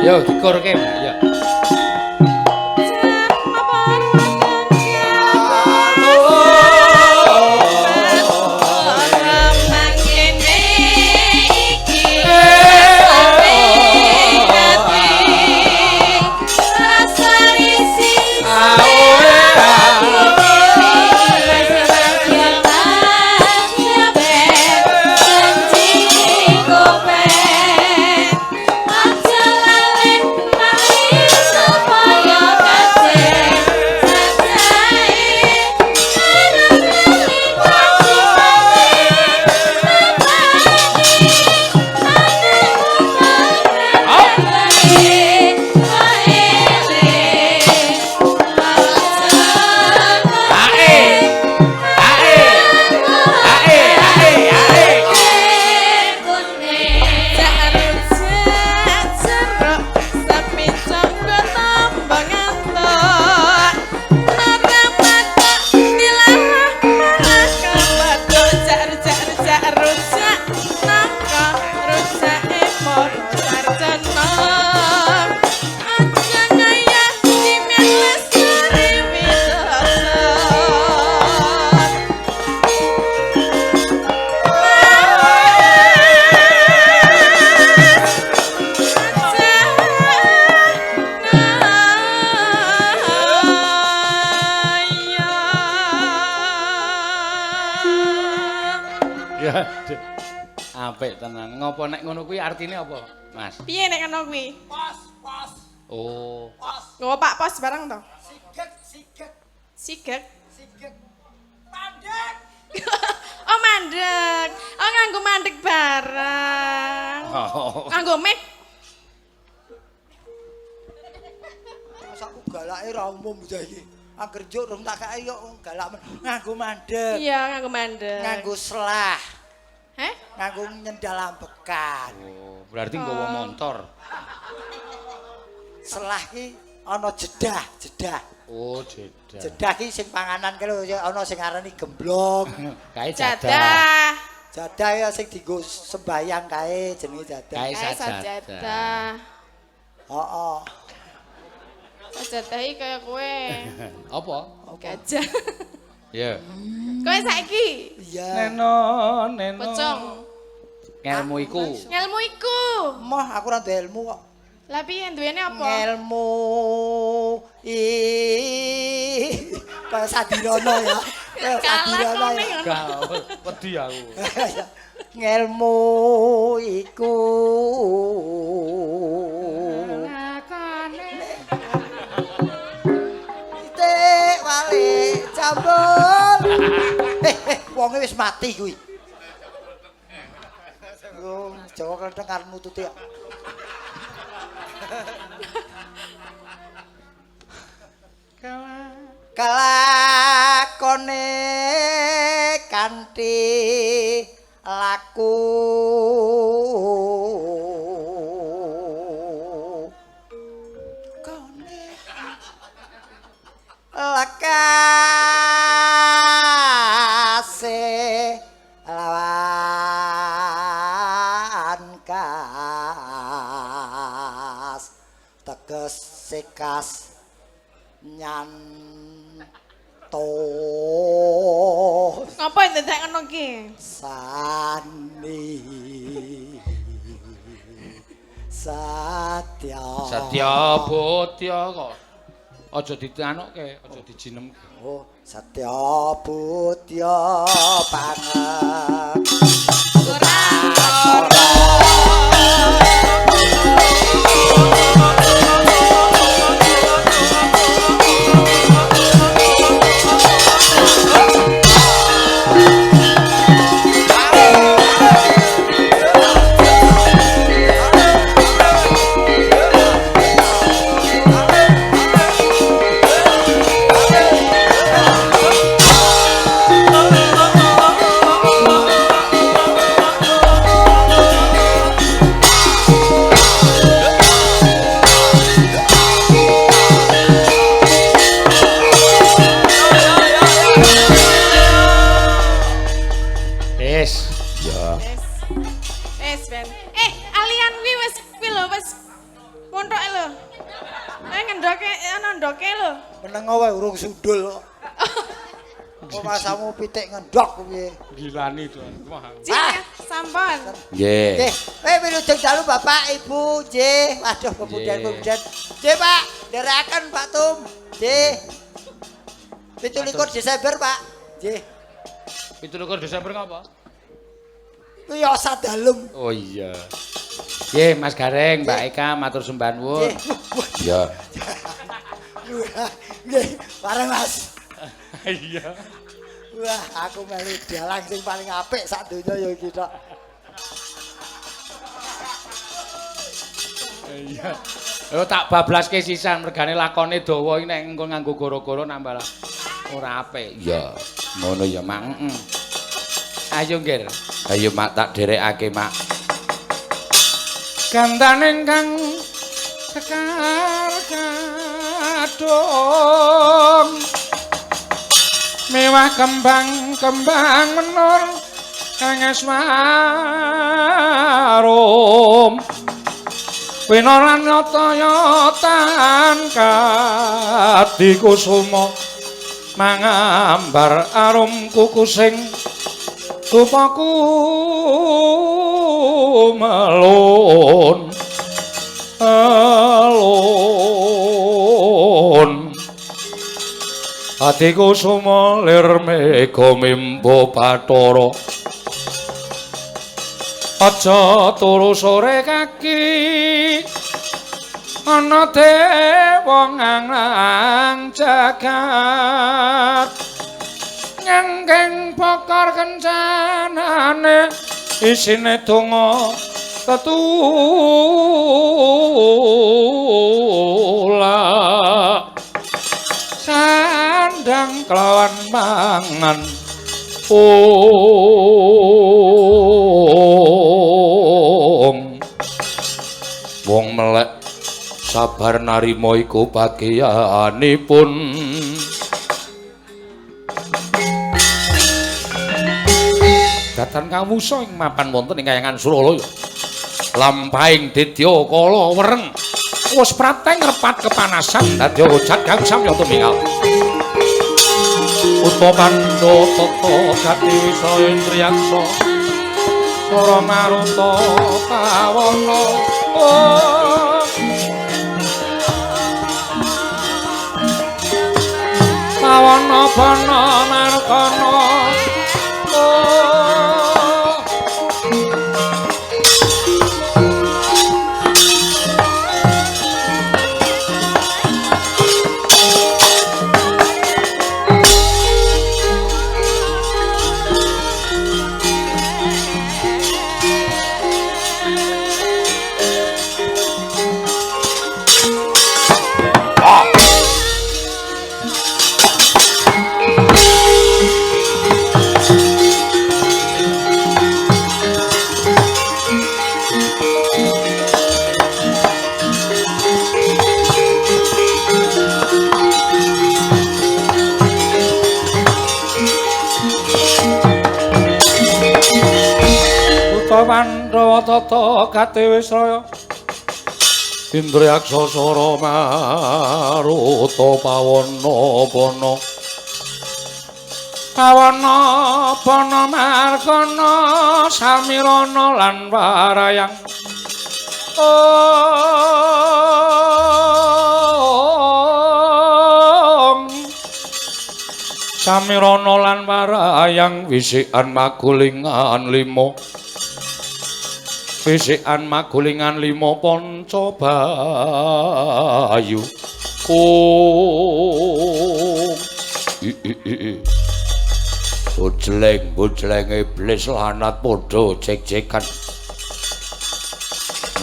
Yo dikorke, ya.
Aja lalen
Ya. Apik tenan. Ngopo nek ngono kuwi artine apa, Mas?
Piye nek ngono kuwi?
Pos, pos.
Oh.
Pos.
Nggo Pak Pos barang to?
Sigek, sigek.
Sigek.
Sigek. Mandek.
Oh, mandek. Oh, nganggo mandek barang.
Oh.
Nganggo mic.
Masa aku galake ra umum bocah iki. Angger njuk rung tak kae yo galak men. Nganggo mandek.
Iya, nganggo mandek.
Nganggo selah.
Heh?
Nganggo nyendal ambekan.
Oh, berarti nggawa montor.
Selah ki ana jedah, jedah.
Oh, jedah.
Jedah ki sing panganan ki lho ana sing aranane gemblong.
Kae jadah.
Jadah.
Jadah ya sing dienggo sembayang kae jenenge jadah.
Kae
Kae
sajadah.
sajadah.
Heeh.
Sajadah iki kaya kowe.
Apa?
Gajah.
Ya.
Kowe saiki
Iya.
Neno, neno.
pocong.
Ngelmu iku.
Ngelmu iku.
Moh aku ora duwe ilmu kok.
Lah piye duwene apa?
Ngelmu i kaya Sadirono ya. Kaya Sadirono
Kalah
ya.
kok
Gak wedi aku.
Ngelmu iku. Titik wali jambul. Wonge wis mati kuwi. Yo Jawa kletheng arep nututi kok. Kelakone kanthi laku kone lekase lawan kas tegese kas nyantos
Ngapa dadak ngono ki?
sani satya
Satya bodya kok. Aja ditanokke, aja dijinemke.
Oh, satya budya pangan
Ora.
Wis. Ya.
Wis ben. Alian kuwi wis kuwi lho wis montok lho. Ngendoke ana ndoke lho.
Meneng wae urung sundul kok. Kok masamu pitik ngendhok piye?
Gilani to. Wah.
Cik, sampun.
Nggih.
Nggih, wilujeng dalu Bapak Ibu, nggih. Waduh pemudan-pemudan. Nggih, Pak, nderekaken Pak Tum. Nggih. 27 Desember, Pak. Nggih.
27 Desember ngapa?
Kuwi yosa dalem.
Oh iya. Nggih, Mas Gareng, Mbak Eka matur sembah nuwun.
Nggih.
Iya.
Nggih, bareng Mas.
Iya.
Wah, aku melu dalang sing paling apik sak donya ya iki tok.
Iya. Yo tak bablaske sisan mergane lakone dawa iki nek engko nganggo goro-goro nambah ora apik. Iya. Ngono ya, Mak. Heeh. Ayo, Nggir. Ayo, Mak, tak dherekake, Mak. Gandane kang sekar kadung mewah kembang-kembang menur kang aswarum winoran nyata-nyatan kadikusuma mangambar arum kukusing tupaku melun alun atiku suma lir mega mimbo bathara Aja turu sore kaki ana dewa ngang jagat nyangkeng bokor kencanane isine donga tetulak sandang kelawan mangan ong wong melek sabar narima iku bagianipun. Datan kawusa ing mapan wonten ing kayangan Suralaya. Lampahing dedya kala wereng wis prateng repat kepanasan dadi hojat kang samya tumingal. Utapandha tata gati wisa indriyaksa Sara maruta pawana pawana bana markana. Pandhawa tata gati wisraya Indriyaksa sara maruta pawana bana pawana bana margana samirana lan warayang ong samirana lan warayang wisikan magulingan lima wisikan magulingan lima panca bayu kung bojleng bojleng iblis lanat padha jek-jekan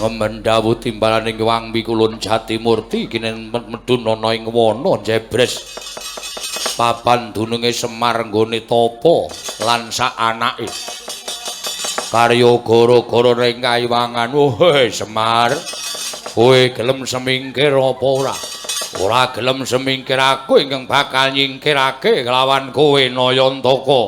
ngemendhawu timbalaning Wang Mikulun Jatimurti kinen medhun ana ing wana jebres papan dununge Semar nggone tapa lan sak anake karya gara-gara ning kayiwangan. Woi Semar, kowe gelem semingkir apa ora? Ora gelem semingkir aku ingkang bakal nyingkirake kelawan kowe Nayantaka.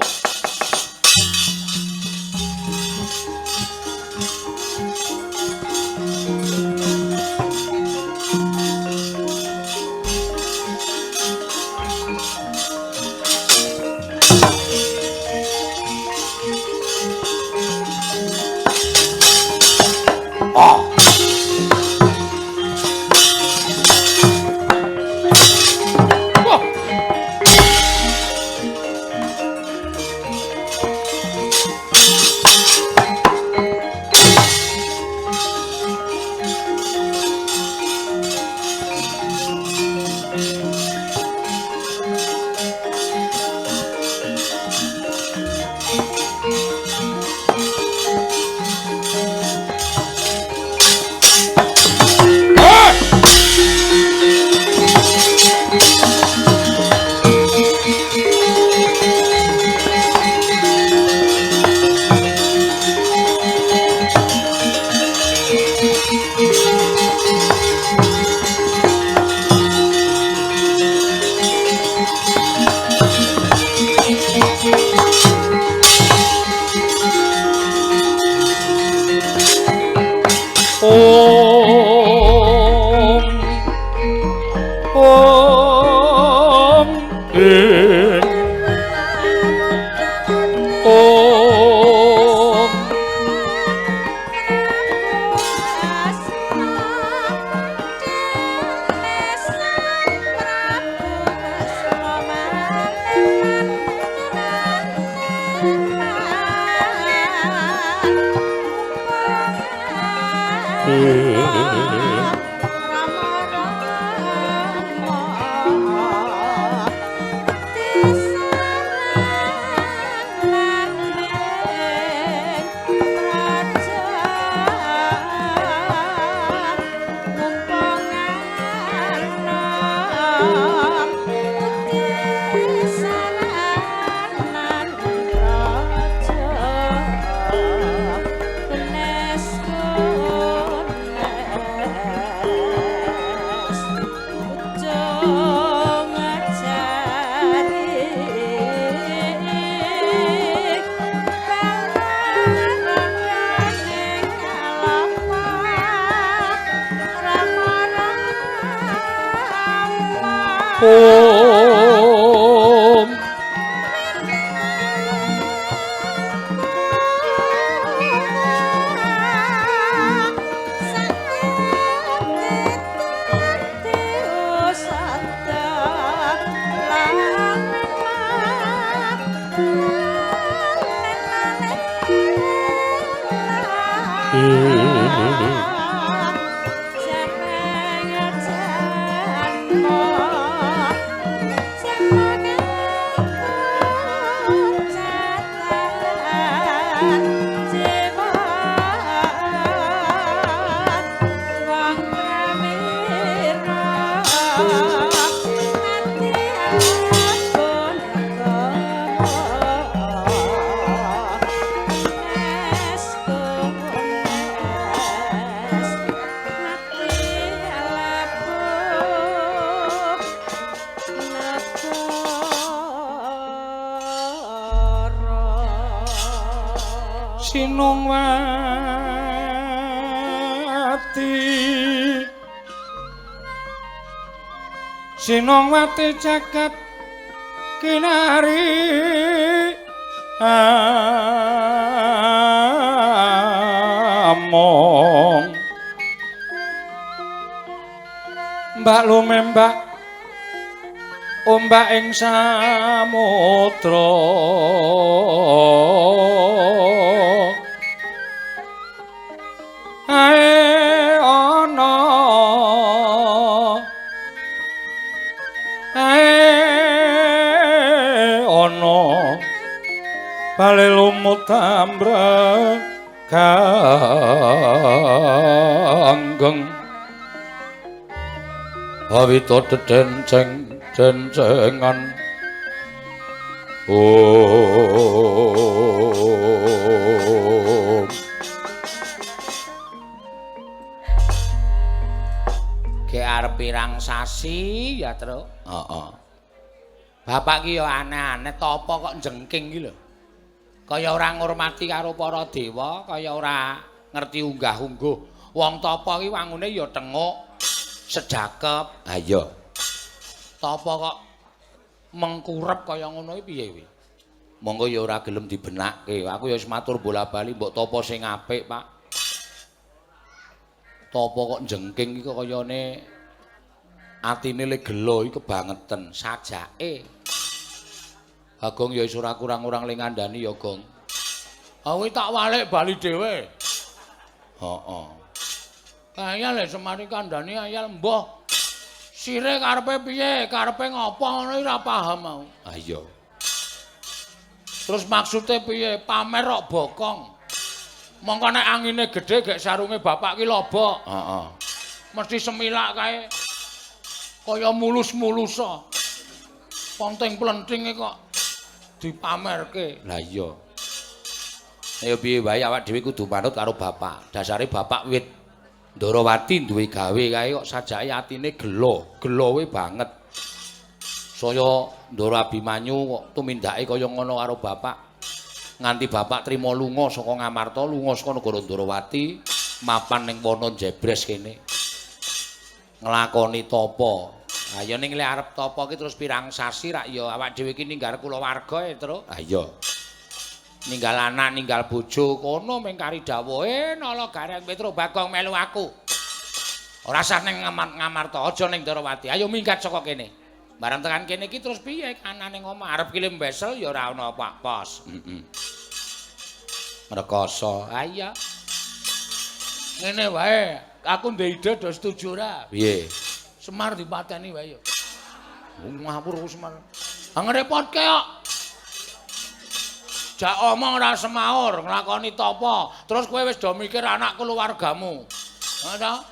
Om. Sinungwati Sinungwati jagat kinari among Mbak lumembak ombak ing samudra ae ana ae ana bale lumut ambrek ganggeng awita dedenceng dencengan. Om. Ge arep pirang sasi ya, Truk? Heeh. Bapak ki ya aneh-aneh tapa kok jengking ki lho. Kaya ora ngurmati karo para dewa, kaya ora ngerti unggah-ungguh. Wong tapa ki wangune ya tenguk, sejakep. Ha iya. Tapa kok mengkurep kaya ngono iki piye kuwi? Monggo ya ora gelem dibenakke. Aku ya wis matur bola-bali mbok tapa sing apik, Pak. Tapa kok jengking iki kayane atine le gelo iki kebangeten sajake. Bagong ya wis ora kurang-kurang le ngandani ya, Gong. Ah kuwi tak walik bali dhewe. Heeh. Kaya le semari kandhani ayal mbah. Sire karepe piye? Karepe ngopo ngono iki ora paham aku. Ha iya. Terus maksude piye? Pamer kok bokong. Mongko nek angine gedhe gek sarunge bapak ki lobok. Heeh. Mesti semilak kae. Kaya mulus-mulusa. Ponting-plentinge kok dipamerke. Lah iya. Ya piye wae awak dhewe kudu manut karo bapak. Dasare bapak wit Ndorowati duwe gawe kae kok sajake atine gelo, gelowe banget. Saya Ndara Abimanyu kok tumindake kaya ngono karo bapak. Nganti bapak trima lunga saka Ngamarta, lunga saka negara Ndorowati, mapan ning wana Jebres kene. Nglakoni tapa. Ha ya ning lek arep tapa ki terus pirang sasi rak ya awak dhewe iki ninggal kulawarga e, Truk. Ha iya. Ninggal anak, ninggal bojo kono mung kari dawuhe Nala Gareng Petro Bagong melu aku. Ora sah ning Ngamarta, aja ning Ndorowati. Ayo minggat saka kene. Bareng tekan kene iki terus piye kanane omah arep ki mbesel ya ora ana apa-apa. Heeh. Ngrekoso. Ha iya. Ngene wae, aku ndek ide do setuju ora? Piye? Semar dipateni wae ya. Ngawur ku Semar. Ha ngrepotke kok. Jak omong ora semaur, nglakoni tapa, terus kowe wis do mikir anak keluargamu. Ha ta?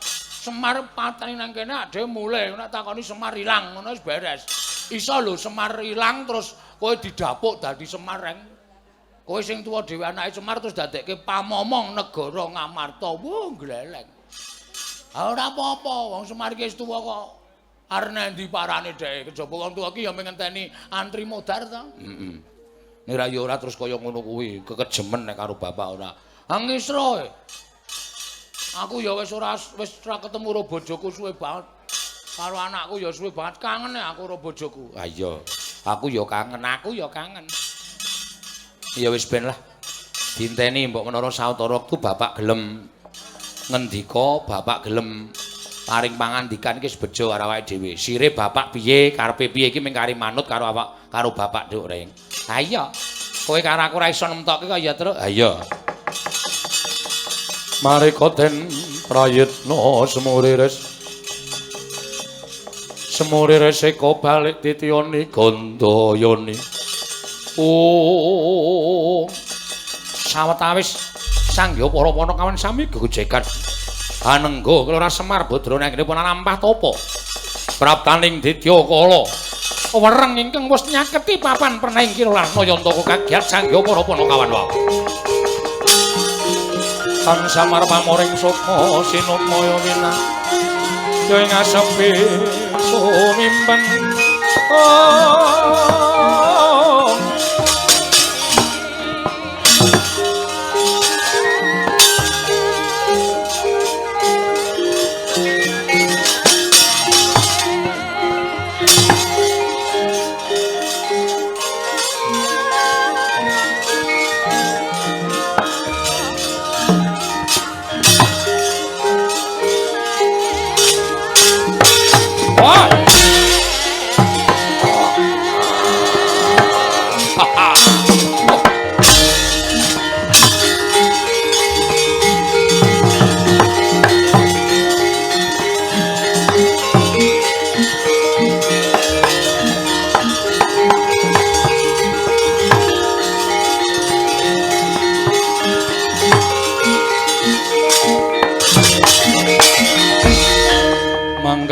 Semar pateni nang kene ade mulih, nek takoni Semar ilang ngono wis beres. Iso lho Semar ilang terus kowe didapuk dadi Semar reng. Kowe sing tuwa dhewe anake Semar terus dadekke pamomong negara Ngamarta. Wuh, gleleng. Ha ora apa-apa, wong Semar iki wis tuwa kok. Arep endi parane dheke? Kejaba wong tuwa iki ya mung ngenteni antri modar to. Heeh. Nek ra ya ora terus kaya ngono kuwi, kekejemen nek karo bapak ora. Ha ngisro. Aku ya wis ora ketemu karo bojoku suwe banget. Karo anakku ya suwe banget, kangen aku karo bojoku. Ha iya, aku ya kangen, aku ya kangen. Ya wis ben lah. Dinteni mbok menara sawetara wektu bapak gelem ngendika, bapak gelem paring pangandikan iki wis bejo karo awake dhewe. Sire bapak piye, karepe piye iki mung kari manut karo awak karo bapak nduk Reng. Ha iya. Kowe karo aku ora iso nemtokke kok ya, Truk. Ha iya. Mareka den prayitna semurires. Semurires eka balik titiyani Gandayani. Oh. Sawetawis sangya para panakawan sami gegojegan. Anengga kelora Semar Badrana ing pun lampah tapa. Praptaning Ditya Kala. Wereng ingkang wis nyaketi papan pernaing Kira Nayantaka kagiat sangya para panakawan wau. Tan samar pamoring sukma sinukmaya winah. Ya ing asepi sumimpen. Oh.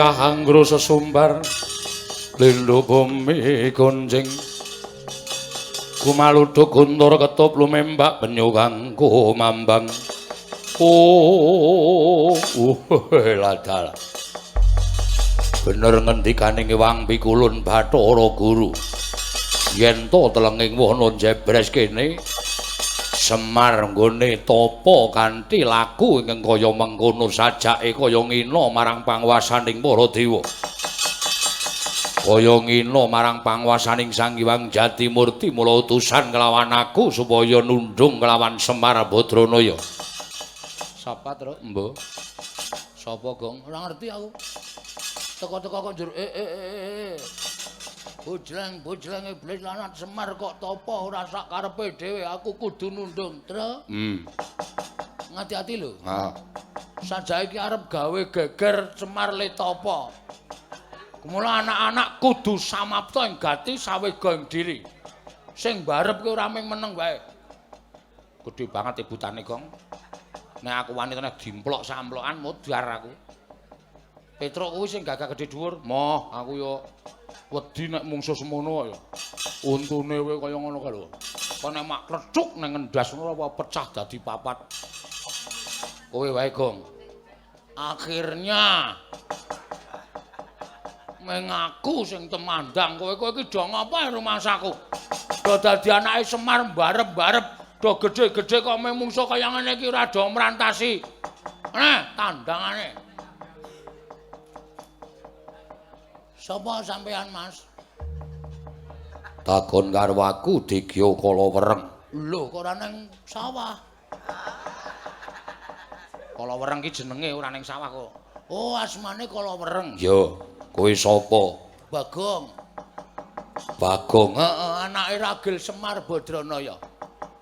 Anggro sesumbar lindhu bumi gonjing gumaluduk guntur ketup lumembak banyu kang kumambang. Oh, ladal bener ngendikane Wang Pikulun Bathara Guru yen to telenging wana jebres kene Semar nggone tapa kanthi laku ingkang kaya mengkono sajake kaya ngina marang panguwasaning para dewa. Kaya ngina marang panguwasaning Sang Hyang Jatimurti mula utusan kelawan aku supaya nundung kelawan Semar Badranaya. Sapa, Truk? Mbah. Sapa, Gong? Ora ngerti aku. Teko-teko kok njur Bojleng iblis lanat Semar kok tapa ora sak karepe dhewe, aku kudu nundung, Truk. Ngati-ati lho. Heeh. Sajake iki arep gawe geger Semar le tapa. Mula anak-anak kudu samapta ing gati sawega ing diri. Sing barep ki ora mung meneng wae. Gedhe banget ebutane, Gong. Nek aku wani tenan dimplok samplokan modar aku. Petruk kuwi sing gagah gedhe dhuwur. Moh, aku yo wedi nek mungsuh semono ya. Untune kowe kaya ngono kae lho. Kok nek mak klecuk nang ngendas ngono apa pecah dadi papat. Kowe wae, Gong. Akhirnya mengaku sing temandang kowe, kowe iki do ngapa rumangsaku? Do dadi anake Semar barep-barep, do gedhe-gedhe kok mung mungsuh kaya ngene iki ora do mrantasi. Nah, tandangane. Sapa sampean, Mas? Takon karo aku Digya Kala Wereng. Lho, kok ora nang sawah? Kala Wereng ki jenenge ora ning sawah kok. Oh, asmane Kala Wereng. Ya, kowe sapa? Bagong. Bagong, heeh, anake Ragil Semar Badranaya.